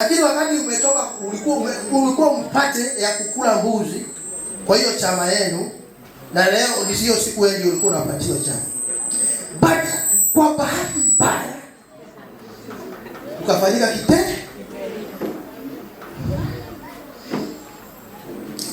Lakini wakati umetoka ulikuwa mpate ya kukula mbuzi kwa hiyo chama yenu, na leo ni sio siku wewe ulikuwa unapatiwa chama. But kwa bahati mbaya ukafanyika kitendo.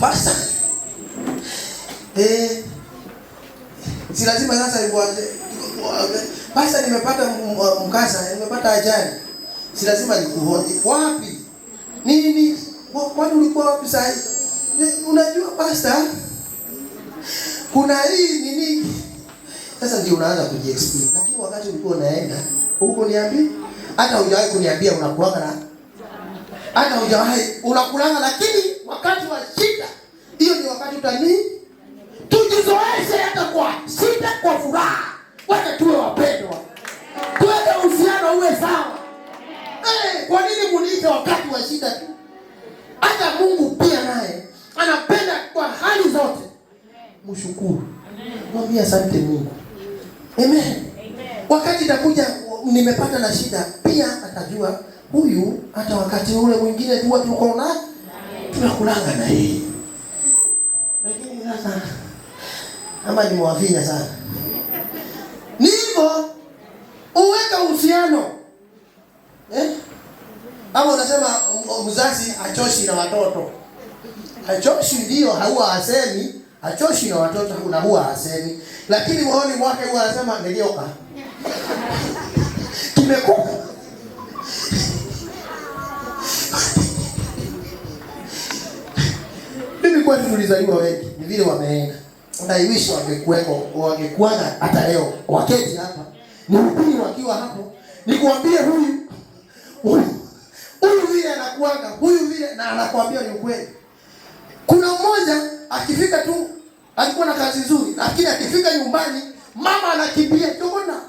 Pastor, si lazima sasa Pastor, nimepata mkasa, nimepata ajali. Si lazima nikuhoji. Wapi? Nini? Kwani ulikuwa wapi sasa? Unajua pastor, kuna hii nini? Sasa ndio unaanza kujiexplain. Lakini wakati ulikuwa unaenda, huko niambi, hata hujawahi kuniambia unakuanga na, hata hujawahi unakulanga, lakini wakati wa shida, hiyo ni wakati utani. Tujizoeshe hata kwa shida, kwa furaha. Wacha tuwe wapendwa. Tuweke uhusiano uwe sawa. Kwa nini muniite wakati wa shida tu? Hata Mungu pia naye anapenda kwa hali zote. Mshukuru. Mwambie asante Mungu. Amen. Wakati itakuja nimepata na shida, pia atajua huyu hata wakati ule mwingine tu watu uko na tunakulanga na yeye. Lakini sasa ama ni mwafinya sana. Ni hivyo, uweka uhusiano. Ama unasema mzazi hachoshi na watoto. Hachoshi ndio, huwa hasemi, hachoshi na watoto na huwa hasemi. Lakini moyoni mwake huwa anasema nilioka. Kimekuwa. Mimi kwani tulizaliwa wengi, ni vile wameenda. Unaiwishi wangekuweko, wangekuaga hata leo waketi hapa. Ni upili wakiwa hapo. Nikuambie huyu huyu vile anakuaga, huyu vile, na anakuambia ni ukweli. Kuna mmoja akifika tu alikuwa na kazi nzuri, lakini akifika nyumbani mama anakimbia, tunaona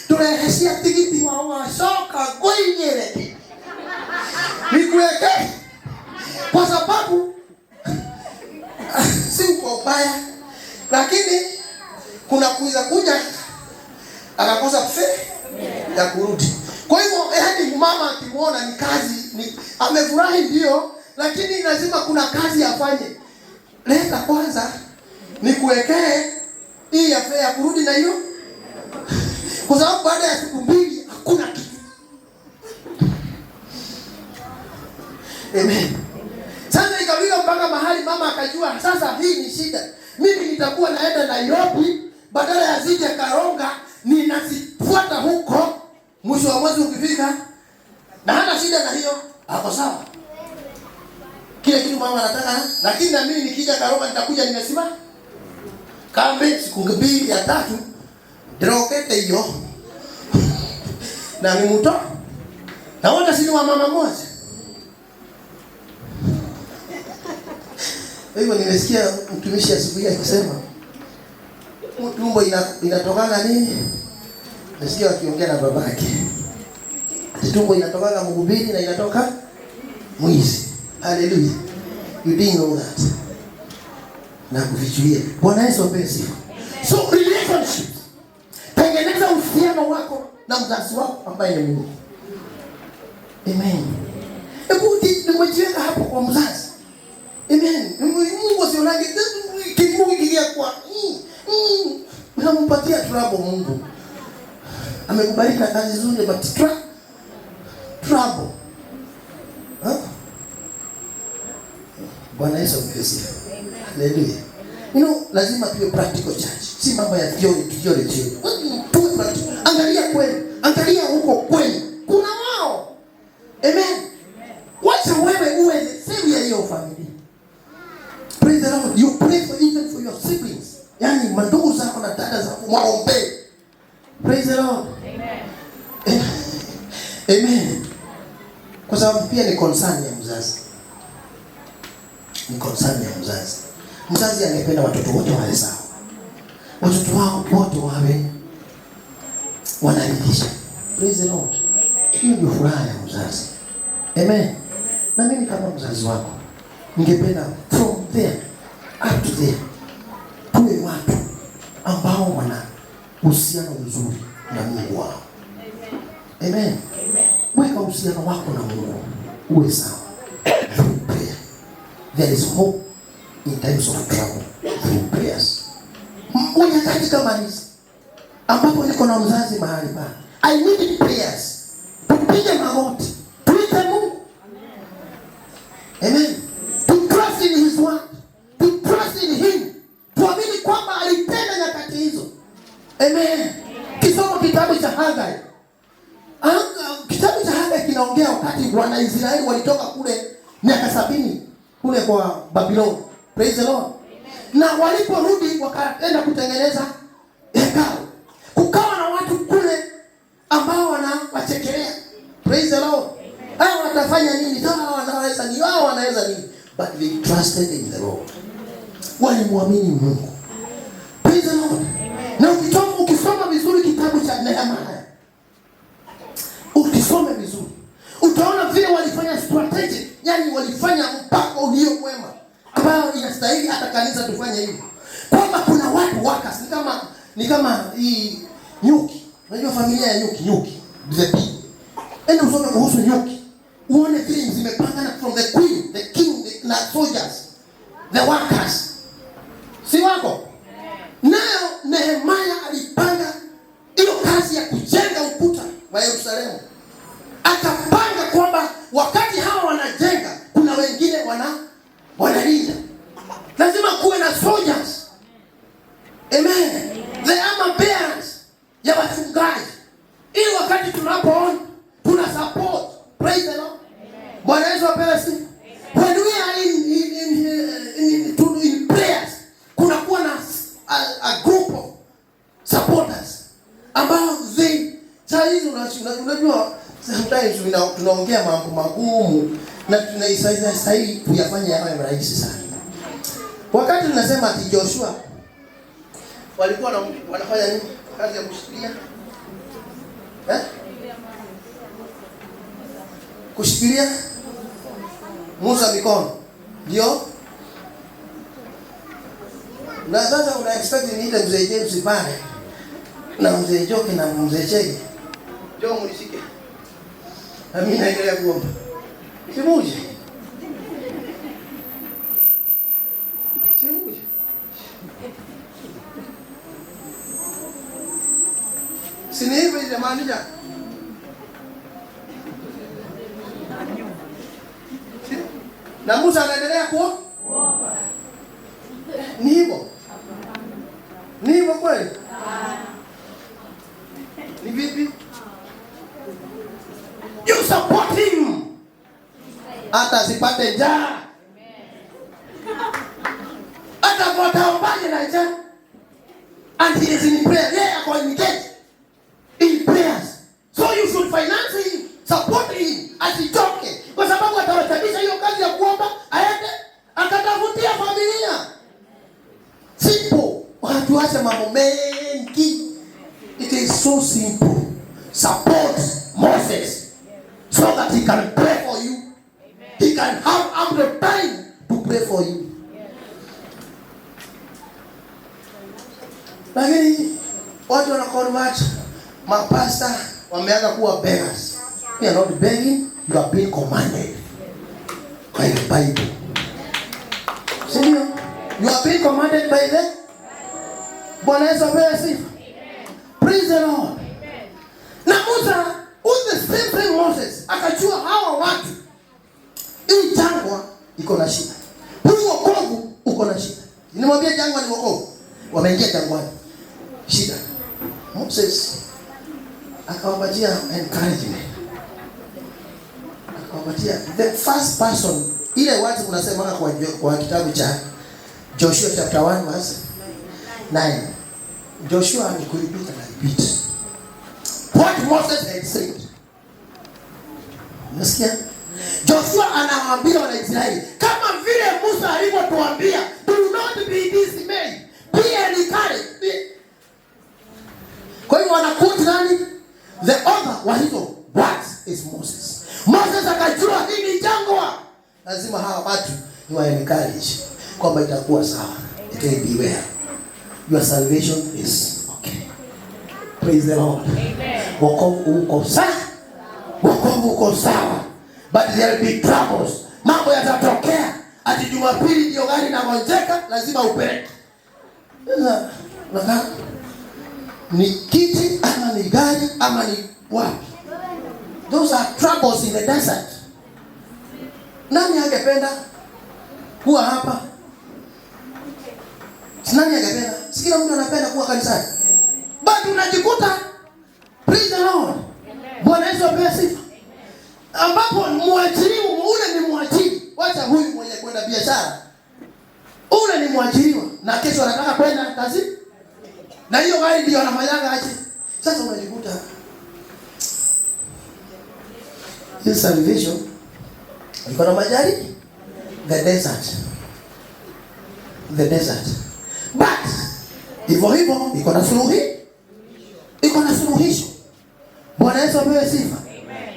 tunaheshia tikiti wa wasoka goinyere. Nikuweke kwa sababu si kwa ubaya, lakini kuna kuiza kuja akakosa fare ya kurudi. Kwa hivyo yaani mama akimuona ni kazi, ni amefurahi ndio, lakini lazima kuna kazi afanye. Leta kwanza nikuwekee hii ya fare ya kurudi na hiyo, kwa sababu baada ya siku mbili hakuna kitu. Amen. Sasa ikafika mpaka mahali mama akajua sasa hii ni shida. Mimi nitakuwa naenda Nairobi badala ya zije Karonga, ninazifuata huko. Mwisho wa mwezi ukifika na hana shida na hiyo, ako sawa. Kile kitu mama anataka, lakini na mimi nikija Karonga nitakuja nimesimama. Kambe siku mbili ya tatu ndrokete hiyo. Na ni mto. Na wote si wa mama mmoja. Hivyo nimesikia mtumishi asubuhi akisema tumbo inatokana nini? Nasikia akiongea na babake. Ati tumbo inatokana mhubiri na inatoka mwizi. Hallelujah. You didn't know that. Na kufichulia. Bwana Yesu apewe sifa. So relationships. Tengeneza uhusiano wako na mzazi wako ambaye ni Mungu. Amen. Hebu nimejiweka hapo kwa mzazi. Amen. Mungu asionage kiburi kikia kwa. Unampatia trouble Mungu. Amekubariki na kazi nzuri but trouble. Huh? Bwana Yesu apewe sifa. Hallelujah. Lazima tuwe practical church. Si mambo ya theory, theory, theory. Tuwe practical. Angalia kweli. Angalia huko kweli. Kuna wao. Amen. Wacha wewe uwe the same ya hiyo familia. Praise the Lord. You pray for even for your siblings. Yaani mandugu zako na dada zako waombe. Praise the Lord. Amen. Amen. Kwa sababu pia ni concern ya mzazi. Ni concern ya mzazi. Mzazi angependa watoto wote wawe sawa. Watoto wao wote wawe wanaridhisha. Praise the Lord. Hiyo ndio furaha ya mzazi. Amen. Na mimi kama mzazi wako ningependa from there up to there tuwe watu ambao wana uhusiano mzuri na Mungu wao. Amen. Weka uhusiano wako na Mungu. uwe sawa through prayer. There is hope in times of trouble through prayers. Nyakati kama hizi ambapo niko na mzazi mahali pale, I need prayers. Tupige magoti, tuite Mungu. Amen. To trust in his word, to trust in him, tuamini kwamba alitenda nyakati hizo. Amen. Kisoma kitabu cha Hagai. Kitabu cha Hagai kinaongea wakati Wanaisraeli walitoka kule miaka 70 kule kwa Babiloni. Praise the Lord. Na waliporudi wakaenda kutengeneza hekalu. Kukawa na watu kule ambao wanawachekelea. Praise the Lord. Hao watafanya nini? Hao wanaweza nini? Hao wanaweza nini? But they trusted in the Lord. Walimwamini Mungu. Praise the Lord. Na ukisoma vizuri kitabu cha Nehemia, ukisome vizuri utaona vile walifanya strategy, yani walifanya mpango ulio mwema ambao inastahili hata kanisa tufanye hivyo, kwamba kuna watu workers, ni kama hii nyuki. Unajua familia ya nyuki, nyuki the bee. Enda usome kuhusu nyuki uone vile zimepangana from the queen, the king, na soldiers, the workers, si wako nayo. Nehemia alipanga hiyo kazi ya kujenga ukuta wa Yerusalemu, akapanga kwamba wakati hawa wanajenga, kuna wengine wanalinda. Lazima kuwe na soldiers. Amen. The armor bearers ya wachungaji, ili wakati tunapoona tuna support. Praise the Lord. Bwana Yesu apewe sifa. When we are in prayers, kuna kuwa na a group of supporters ambao they saa hizi unajua sometimes tunaongea mambo magumu na tunaistahili kuyafanya yawe rahisi sana. Wakati tunasema ati Joshua walikuwa wanafanya nini? Kazi ya kushikilia, eh? Kushikilia Musa mikono, ndio. Na sasa una expect niite mzee James pale na mzee Joke na mzee Chege, njoo mnishike na mimi naendelea kuomba, simuje simuje. Si ni hivi jamani? Ja, si? Na Musa anaendelea kuomba. Ni hivyo? Ni hivyo kweli? Ni vipi? You support him hata asipate njaa, hata wataombaje na njaa, and he is in prayer. Yeye ako engaged in prayers, so you should finance him, support him, asichoke, kwa sababu atawachabisha hiyo kazi ya kuomba, aende akatafutia familia. Simple. Watuache mambo mengi. It is so simple. Support Moses so that he can pray for you. He can have ample time to pray for you. Lakini watu wana convert mapasta wameanza kuwa beggars. You are not begging, you are being commanded by the Bible. Si ndio? You are being commanded by the Bwana Yesu apewe sifa. Praise the Lord. Na Musa, who's the same same Moses, akajua hawa watu, hii jangwa iko na shida. Huu wokovu uko na shida. Nimwambia jangwa ni wokovu. Wameingia jangwani. Shida. Moses akawapatia encouragement. Akawapatia the first person, ile watu unasema kwa kitabu cha Joshua chapter 1 verse 9. Joshua ni kurepeat na repeat what Moses had said. Unasikia? Joshua anawaambia Wanaisraeli kama vile Musa alivyotuambia, do not be dismayed, be encouraged. Kwa hiyo wanaquote nani? The author wa hizo words is Moses. Moses akajua hii ni jangwa, lazima hawa watu ni wa encourage kwamba itakuwa sawa, it will be well. Your salvation is okay. Praise the Lord. Wokovu uko sawa, wokovu uko sawa. But there will be troubles. Mambo yatatokea. Ati Jumapili ndio gari inagonjeka, lazima upeleke. Sasa unakaa ni kiti ama ni gari ama ni wapi? Those are troubles in the desert. Nani angependa kuwa hapa? Si nani angependa? Si kila mtu anapenda kuwa kanisani. But unajikuta, praise the Lord. Bwana Yesu apewe sifa. Ambapo mwajiriwa ule ni mwajiri. Wacha huyu mwenye kwenda biashara. Ule ni mwajiriwa na kesho anataka kwenda kazi. Na hiyo gari ndio anafanyaga aje. Sasa unajikuta hii salvation iko na majaribu. The desert. The desert. But hivyo hivyo iko na suluhi. Iko na suluhisho. Bwana Yesu apewe sifa.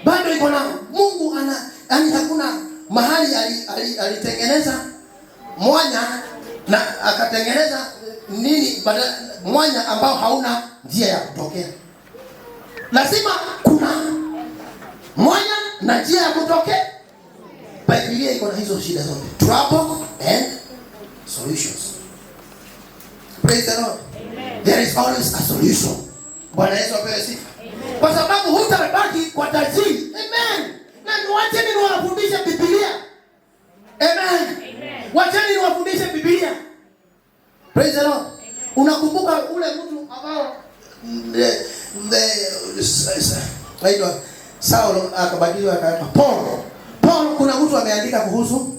Bado iko na Mungu ana, yani hakuna mahali alitengeneza mwanya na akatengeneza nini badala, mwanya ambao hauna njia ya kutokea. Lazima kuna mwanya na njia ya kutokea. Biblia iko na hizo shida zote. Trouble and solutions. Praise the Lord. Amen. There is always a solution. Bwana Yesu apewe sifa. Kwa sababu hutabaki kwa tajiri. Amen. Na niwacheni niwafundishe Biblia. Amen. Amen. Wacheni niwafundishe Biblia. Praise the Lord. Amen. Unakumbuka ule mtu ambao naitwa Saulo akabadilishwa akaitwa Paul. Paul, kuna mtu ameandika kuhusu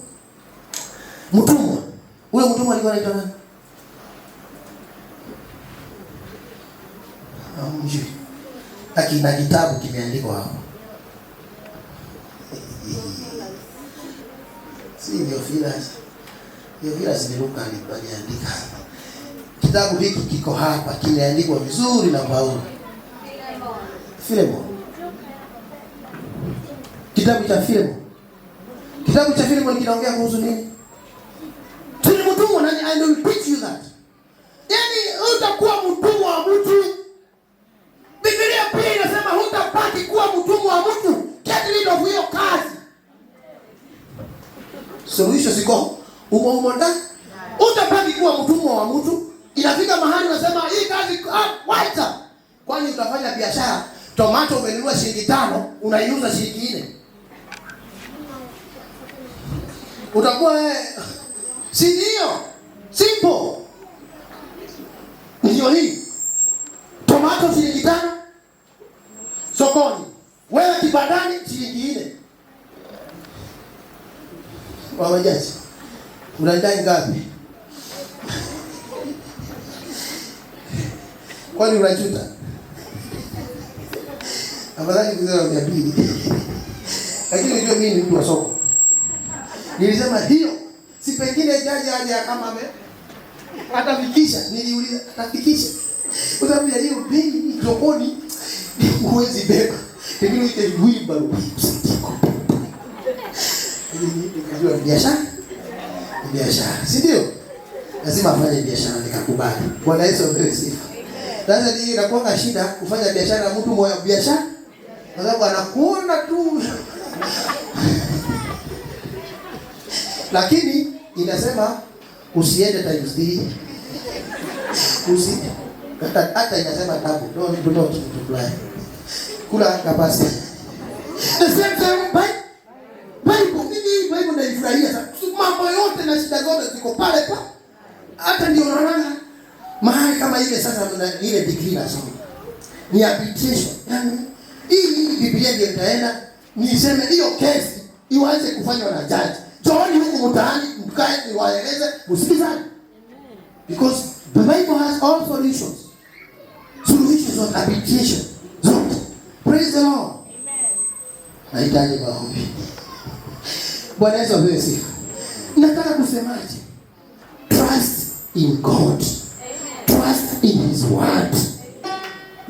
mtumwa. Ule mtumwa alikuwa anaitwa nani? Hamjui. Lakini na kitabu kimeandikwa hapo. Si Theophilus. Theophilus ni Luka aliandika. Kitabu hiki kiko hapa, kimeandikwa vizuri na Paulo. Filemon. Kitabu cha Filemon. Kitabu cha Filemon kinaongea kuhusu nini? Tuni mtumwa nani? I will teach you that. Yaani utakuwa mtumwa wa mtu. Biblia pia inasema hutabaki kuwa mtumwa wa mtu. Get rid of hiyo kazi. Suluhisho siko umo umo ndani. Utabaki kuwa mtumwa wa mtu. Inafika mahali unasema hii kazi wacha. Kwani utafanya biashara tomato umenunua shilingi 5 unaiuza shilingi 4. Utakuwa si ndio? Simple. Ndio hii. Tomato shilingi 5 sokoni. Wewe kibandani shilingi 4. Wawajaji. Unadai ngapi? Kwani unajuta? Afadhali kusema 200. Lakini unajua mimi ni mtu wa soko. Nilisema hiyo si pengine jaji aje kama ame atafikisha, niliuliza atafikisha. Kwa sababu ya hiyo bei sokoni huwezi beba. Pengine uite wheelbarrow. Nikajua biashara. Biashara, si ndio? Lazima afanye biashara, nikakubali. Bwana Yesu apewe sifa. Sasa hii inakuwa shida kufanya biashara na mtu mmoja biashara. Kwa sababu anakuona tu. Lakini inasema usiende times 3. Usi hata inasema tabu. Don't do not multiply. Kula capacity. The same time Bible, mimi Bible naifurahia sana. Mambo yote na shida zote ziko pale pa. Hata ndio unaona mahali kama ile sasa ile degree nasoma. Ni arbitration. Yaani hii Biblia ndio itaenda niseme hiyo kesi ianze kufanywa na judge. Jooni huku mtaani mkae niwaeleze msikizane. Because the Bible has all solutions. Solutions of arbitration. Zote. Praise the Lord. Amen. Nahitaji maombi. Bwana Yesu apewe sifa. Nataka kusemaje? Trust in God. Amen. Trust in his word.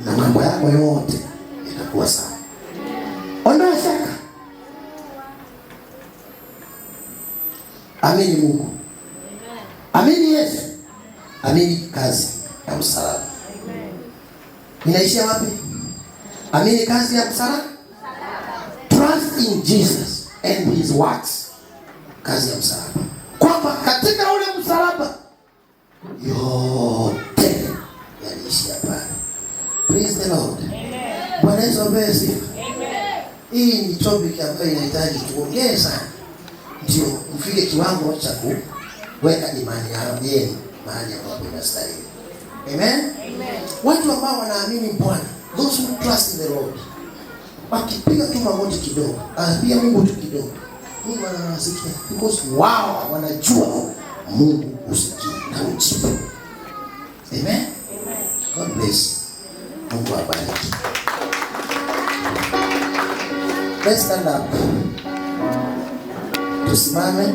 Na mambo yako yote yatakuwa sawa. Ondoa shaka. Amini Mungu. Amini Yesu. Amini kazi ya msalaba. Ninaishia wapi? Amini kazi ya msalaba. Trust in Jesus. and his works, kazi ya msalaba, kwamba katika ule msalaba yote yaliishia pale. Praise the Lord. Bwana Yesu apewe sifa. Hii ni topic ambayo inahitaji tuongee sana, ndio mfike kiwango cha kuweka imani yao yenu mahali ambapo inastahili. Amen? Amen. Watu ambao wanaamini Bwana, those who trust in the Lord, wakipiga tu magoti kidogo, anapiga Mungu tu kidogo, Mungu anawasikia because wao wanajua Mungu husikia na hujibu. Amen? God bless you. Mungu awabariki. Let's stand up. Tusimame.